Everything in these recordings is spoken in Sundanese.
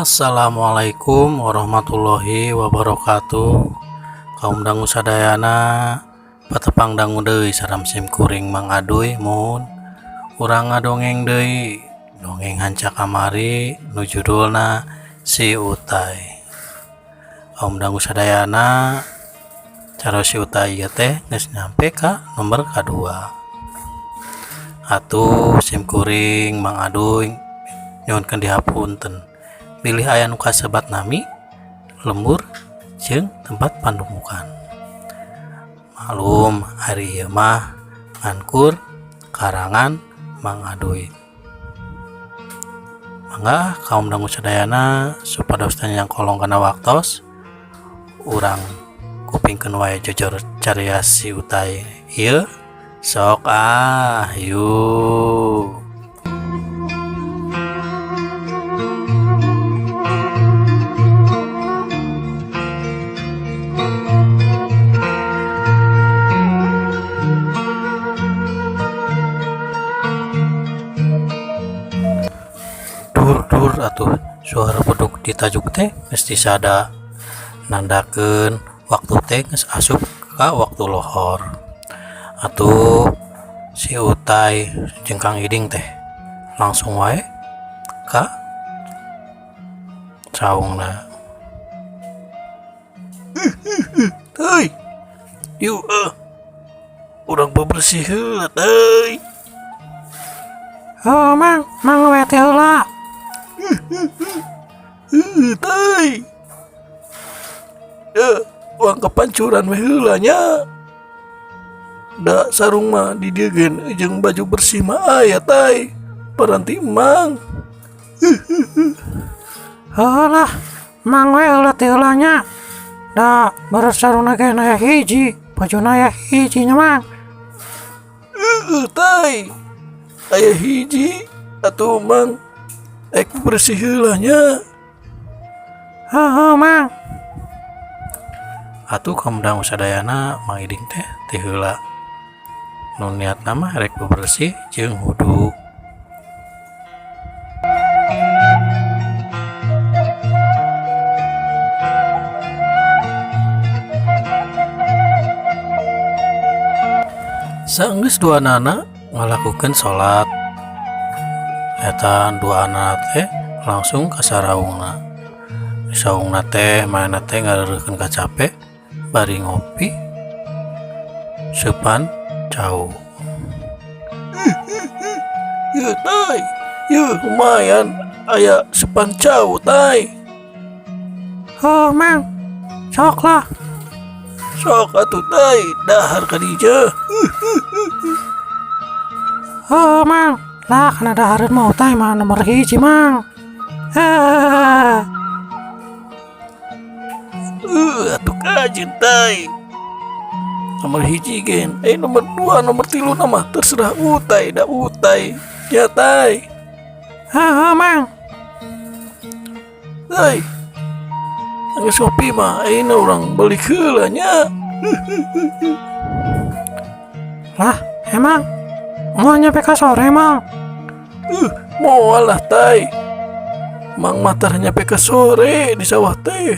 Assalamualaikum warahmatullahi wabarakatuh. Kaum dangu sadayana patepang dangu deui saram sim kuring Mang Aduy mun urang ngadongeng deui dongeng hanca kamari nu judulna Si Utai. Kaum dangu sadayana cara si Utai ieu teh geus nyampe ka nomor kadua. Atuh sim kuring Mang Aduy nyuhunkeun dihapunten bilih aya nu kasebat nami lembur jeung tempat pandumukan. Maklum ari ieu mah ngankur karangan Mang Aduy. Mangga kaum dangu sadayana supados teu nyangkolong kana waktos urang kupingkeun wae jojor carias si Utai ieu sok ah yuk. Dur-dur atuh suara bedug ditajuk teh geus disada nandakeun waktu teh geus asup ka waktu lohor. Atuh si Utai jeung Kang Iding teh langsung wae ka saungna. Heuy, yuk ah. Urang bebersih heula teuy. Oh, Mang, Mang we teh heula. Heuh teuy. Ya, urang ke pancuran we heula nya. Da sarung mah di dieu gen jeung baju bersih mah aya tay. Paranti Mang. Heuh lah, Mang we heula teh heula nya. Da beres sarungna ge aya hiji, bajuna aya hiji nya Mang. Heueuh tay. Aya hiji atuh Mang. Ek bersih heula nya. Heuh Mang. Atuh kaum dangu sadayana Mang Iding teh ti heula. Nu niatna mah rek bebersih jeung wudu. Saenggeus duanana ngalakukeun salat eta duanana teh langsung ka saraungna. Di saungna teh manehna teh ngareureun kacape bari ngopi seupan cau. Yeuh tay, yeuh lumayan aya seupan cau tay. Heuh Mang, sok lah. Sok atuh tay, dahar ka dieu. Heuh Mang, lah kana dahareun mah Utai mah nomor hiji Mang. Heuh. Atuh kajeun tay. Nomor hiji gen, nomor 2, nomor 3 mah terserah Utai da Utai. Ya tay. Heuh Mang. Tay. Geus ngopi mah ayeuna urang balik heula nya. Lah, emang mau nyampe ka sore Mang? Moal lah tay. Mang mah tara nyampe ka sore di sawah teh.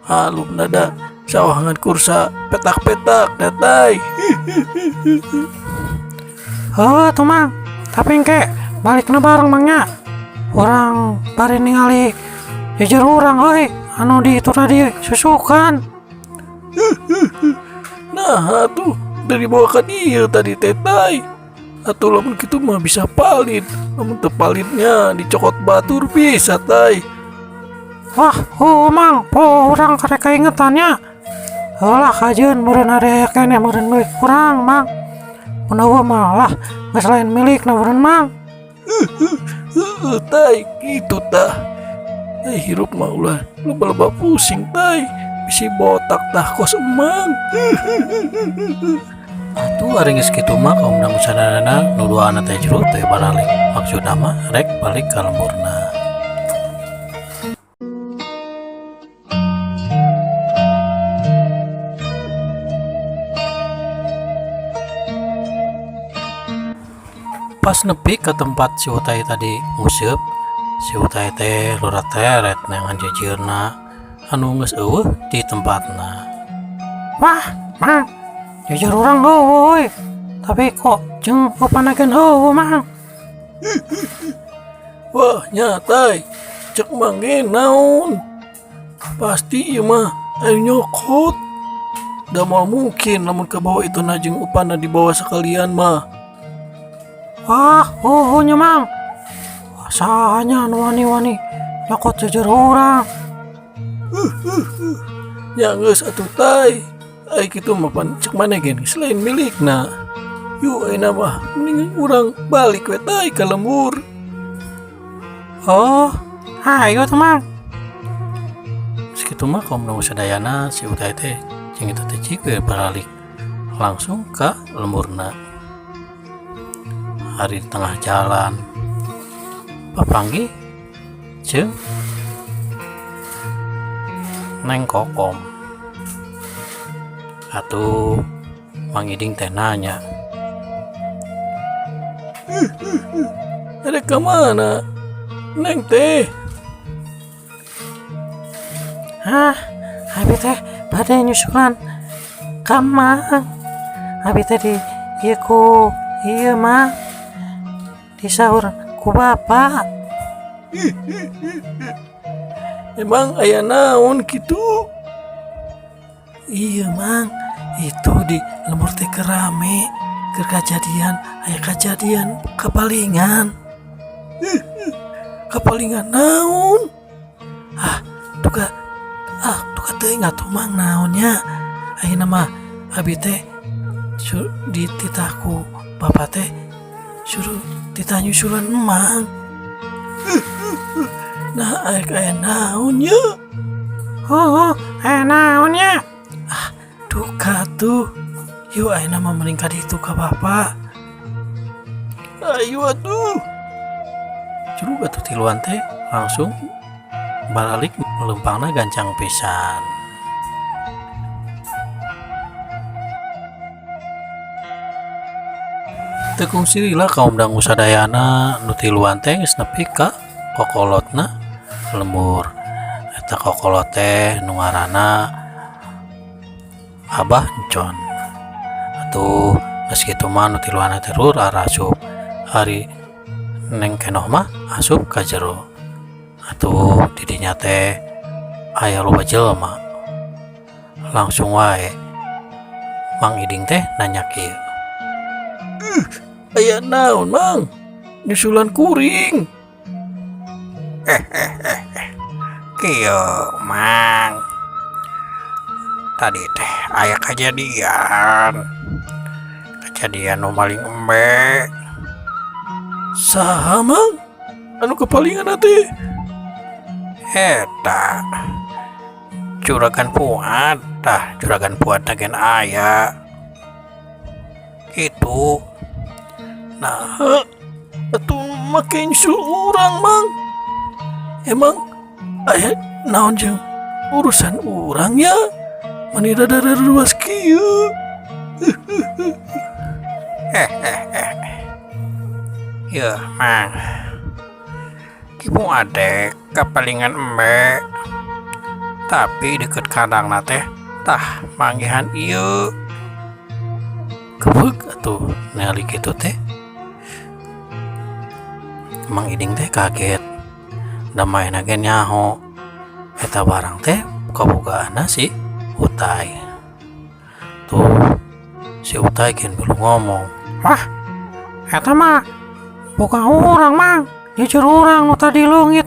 Halum nada sawah ngan kursa petak-petak da tay. Heuh tuh Mang, tapi engke balikna bareng Mang nya. Urang bari ningali jujur urang euy anu di itu tadi susukan. Nah atuh dari dibawa ka dieu tadi teh tay. Atuh lamun kitu mah bisa palid, lamun teu palidnya dicokot batur bisa tay. Wah, heuh Mang, poho urang karek kaingetan nya. Heuh lah kajeun meureun ari aya keneh meureun milik urang Mang. Mun eueuh mah lah geus lain milikna meureun Mang. Heueuh tay, kitu tah. Hirup mah ulah loba-loba pusing tay. Bisi botak tah kos emang. Atuh ari geus kitu mah kaum dangu sadayana nu duaanna teh jero teh baralik. Maksudna mah rek balik ka lemburna. Pas nepi ke tempat si Utai tadi nguseup, Si Utai teh lora teret neangan jejeurna anu geus eueuh di tempatna. Wah, Mang, jejer urang eueuh euy. Tapi kok jeung eupan ge eueuh, Mang. Wah nya tay, cek Mang ge naon. Pasti ieu mah anu nyokot. Da moal mungkin lamun kabawa itu na jeung upanna dibawa sekalian mah. Wah, heuheuh nya Mang. Wah, saha nya anu wani-wani nyokot jejer urang. Nya geus atuh tay. Ai kitu mah pan cek maneh ge geus lain milikna. Yuk ayeuna mah mending urang balik we tay ka lembur. Oh, ayo tuh Mang. Sakitu mah kaum nu sadayana si Utai teh jeung itu teh cik we baralik langsung ka lemburna. Ari di tengah jalan papanggih jeung Neng Kokom. Atuh Mang Iding teh nanya, Erek ka mana? Neng teh. Hah, abi teh bade nyusulan ka Mang. Abi teh di ieu ku ieu Mang. Disaur ku bapa. Emang aya naon kitu? Iya Mang, itu di lembur teh keur rame, keur kajadian, aya kajadian kapalingan. Kapalingan naon? Ah, duka ah duka teuing atuh Mang naonnya. Ayeuna mah abi teh dititah ku bapa teh suruh titah nyusulan Emang. Nah, aya aya naon ye? Heuh, aya naon nya? Ah, duka tuh. Yuk ayeuna mah mending ka ditu ka bapa. Ayo atuh. Curug atuh tiluan teh langsung baralik leumpangna gancang pisan. Teu kungsi lila kaum dangu sadayana nu tiluan teh geus nepi ka kokolotna lembur. Eta kokolot teh nu ngaranna Abah Encon. Atuh geus kitu mah nu tiluan teh rur arasup. Ari Neng Kenoh mah asup ka jero. Atuh di dinya teh aya loba jelema. Langsung wae Mang Iding teh nanya kieu. Aya naon Mang? Nyusulan kuring. Kieu Mang. Tadi teh aya kajadian. Kajadian nu maling embe. Saha Mang? Anu kapalingan teh? Eta Juragan Fuad tah, Juragan Fuad teh gen aya. Kitu. Nah, atuh make nyusul urang Mang. Emang aya naon jeung urusan urang ya? Mani rada ruas kieu. Yeuh Mang. Ki Fuad teh kapalingan embe. Tapi deket kandangna teh tah manggihan ieu. Kebeuk atuh ningali kitu teh. Mang Iding teh kaget. Da maena ge nyaho eta barang teh kabogaanna si Utai. Tuh si Utai gen belum ngomong. Wah, eta mah boga urang Mang. Jejer urang nu tadi leungit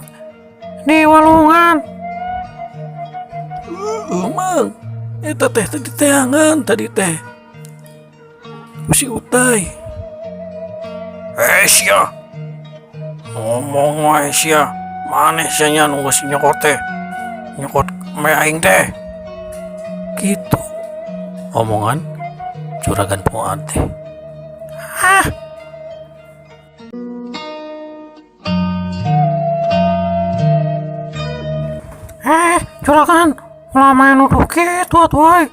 di walungan. Heueuh Mang, eta teh tadi teangan tadi teh. Ku si Utai. Eh sia. Ngomong wae sia. Maneh sia nya nu geus nyokot teh. Nyokot me aing teh. Kitu omongan Juragan Fuad teh. Ah. Juragan, ulah main nuduh kitu atuh euy.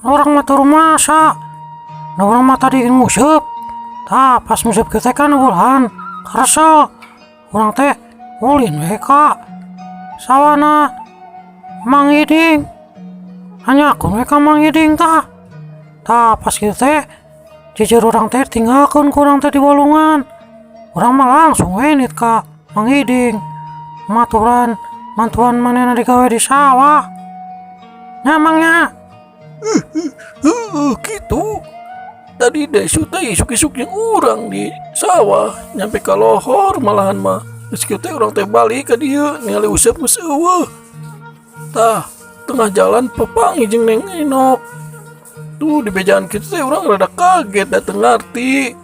Urang mah teu rumasa. Da urang mah tadi nguseup. Tah pas nguseup kieu teh kan ulan karesel. Urang teh Ulin we ka sawana Mang Iding. Nanyakeun we ka Mang Iding tah. Tah pas kitu teh jejer urang teh ditinggalkeun ku urang teh di walungan. Urang mah langsung we indit ka Mang Iding. Maturan mantuan manehna digawe di sawah. Nya Mang nya. Heeh, kitu. Tadi deh teh isuk-isuk jeung urang di sawah nyampe ka lohor malahan mah. Geus kitu teh urang teh balik ka dieu ningali Usep geus euweuh. Tah, tengah jalan papanggih jeung Neng Enok. Tuh di bejaan kitu teh urang rada kaget da teu ngarti.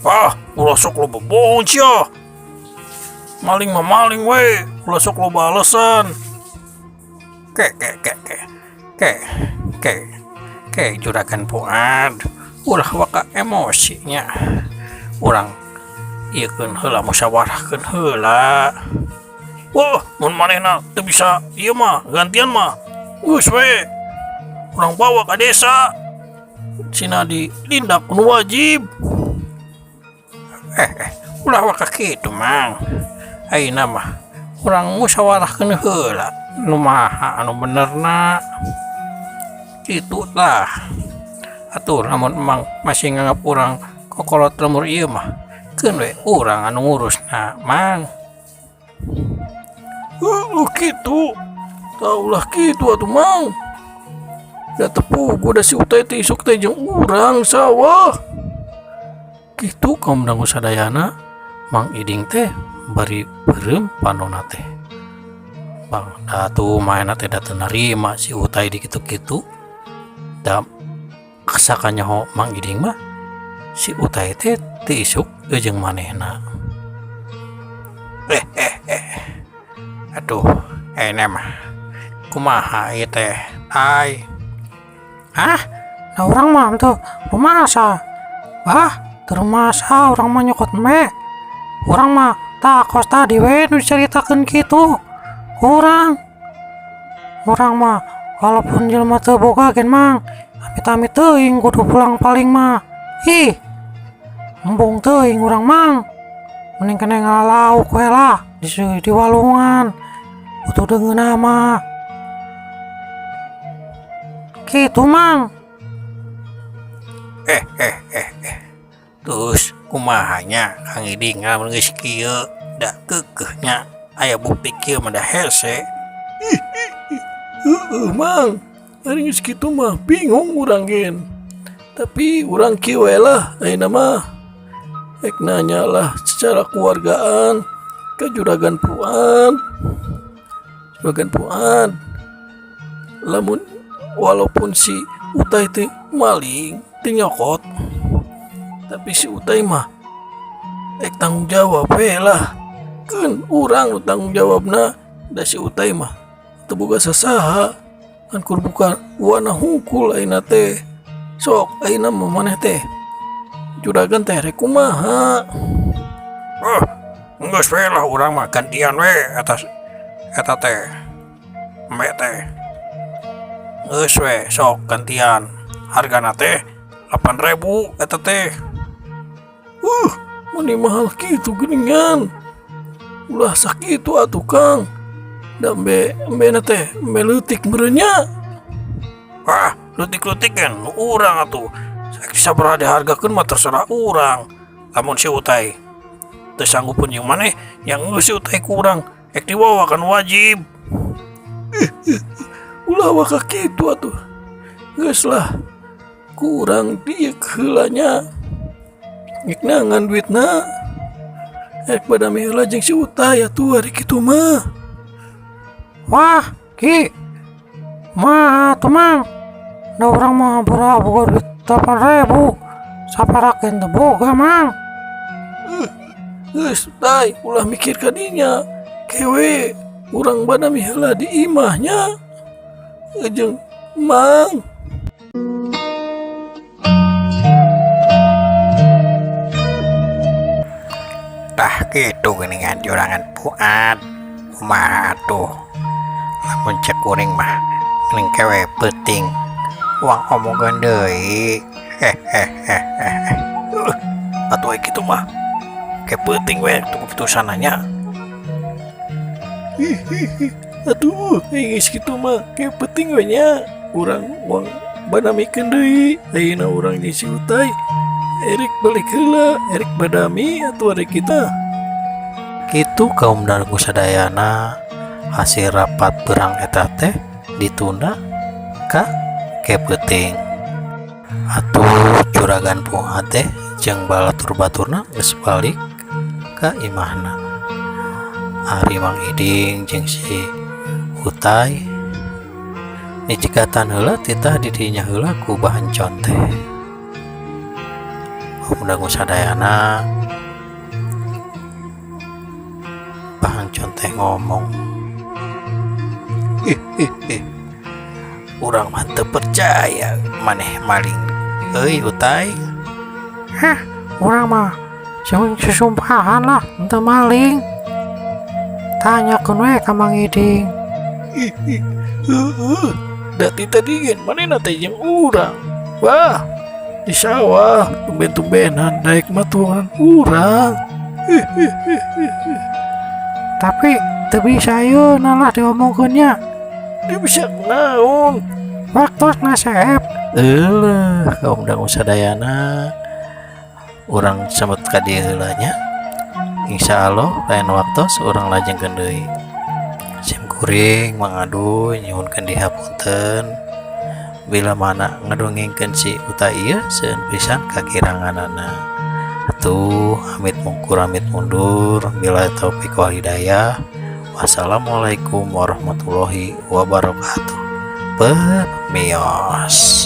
Ah, ulah sok loba bohong sia. Maling mah maling we, ulah sok loba alasan. Ke ke ke ke ke ke ke juragan Fuad, ulah waka emosi nya. Urang ieu keun heula musyawarahkeun heula. Wah, mun manehna teu bisa ieu mah gantian mah. Geus we. Urang bawa ka desa. Sina ditindak nu wajib. Ulah waka kitu Mang. Ayeuna mah urang musyawarahkeun heula nu maha anu benerna. Kitu tah. Atuh lamun emang masih nganggap urang kokolot lembur ieu mah keun we urang anu ngurusna Mang. Heueuh kitu. Tah ulah kitu atuh Mang. Da teu puguh da si Utay teh isuk teh jeung urang sawah. Kitu kaum dangu sadayana Mang Iding teh bari beureum panonna teh. Bang da atuh maena teh da teu narima si Utay di kitu-kitu. Da sakanyaho Mang Iding mah si Utay teh teu isuk jeung manehna. Aduh, ayeuna mah kumaha ieu teh ai. Ah, da urang mah henteu rumasa. Bah, teu rumasa urang mah nyokot embe. Urang mah tah kos tadi we nu dicaritakeun kitu. Urang urang mah walaupun jelema teu boga gen Mang, amit-amit teuing kudu pulang paling mah. Ih, embung teuing urang Mang. Mending keneh ngalauk we lah di walungan. Butuh deungeunna mah. Kitu Mang. Terus kumaha nya Kang Iding lamun geus kieu da keukeuh nya aya bukti kieu mah da hese. Heueuh Mang, ari geus kitu mah bingung urang gen. Tapi urang kieu we lah ayeuna mah. Rek nanya lah secara keluargaan ke Juragan Fuad. Juragan Fuad. Lamun walaupun si Utay teh maling, teu nyokot, tapi si Utay mah rek tanggung jawab we lah. Keun urang nu tanggung jawabna da si Utay mah teu boga sasaha. Ngan kur buka wana hungkul ayeuna teh. Sok ayeuna mah maneh teh juragan teh rek kumaha? Geus we lah urang mah gantian we atas eta teh. Embe teh. Geus we sok gantian. Hargana teh 8.000 eta teh. Meni mahal kitu geuningan. Ulah sakitu atuh Kang. Da embe embena teh embe leutik meureun nya. Ah, leutik-leutik kan nu urang atuh. Sabaraha dihargakeun mah terserah urang. Lamun si Utay teu sanggupeun jeung maneh, yang geus si Utay ku urang rek dibawa kan wajib. Ulah waka kitu atuh. Geus lah. Ku urang dieu heula nya. Rek neangan duitna. Rek badami heula jeung si Utay atuh ari kitu mah. Wah, Ki. Mah atuh Mang. Da urang mah boga duit 8.000. Sapara gen teu boga Mang. Geus Tay, ulah mikir ka dinya. Kewe urang badami heula di imah nya. Jeung Mang. Tah kitu geuningan Juragan Fuad. Kumaha atuh? Lamun cek kuring mah mending kewe peuting. Uang omongan deui. Hehehe. Atuh kitu mah. Ke peuting we keputusanna nya. Aduh, geus kitu mah ke peuting we nya. Urang moal badamikeun deui. Ayeuna urang jeung si Utay erek balik heula, erek badami atuh ari kita. Kitu kaum dangu sadayana, hasil rapat beurang eta teh ditunda ka ke peuting. Atuh Juragan Pungha teh jeung batur-baturna geus balik ka imahna. Ari Mang Iding jeung si Utay dicegatan heula, titah di dinya heula ku bahancon teh. Kaum dangu sadayana, bahancon teh ngomong, "Ih ih ih, urang mah teu percaya maneh maling euy, Utay." Hah, urang mah susumpahan lah henteu maling. Tanyakeun we ka Mang Iding. Ih ih, heueuh, da ti tadi ge manehna teh jeung urang. Wah, di sawah tumben-tumbenan daek maturan urang. Ih ih ih ih. Tapi teu bisa ayeuna lah diomongkeun nya. Dia bisa naon? Waktosna seep. Euleuh, kaum dangu sadayana, urang semet ka dieu heula nya. Insyaallah lain waktos urang lajengkeun deui. Sim kuring Mang Aduy nyuhunkeun dihapunten bila mana ngadongengkeun si Utay ieu seueun pisan kakiranganana. Atuh amit mungkur amit mundur, billahi taufik wal hidayah. Wassalamualaikum warahmatullahi wabarakatuh. Permios.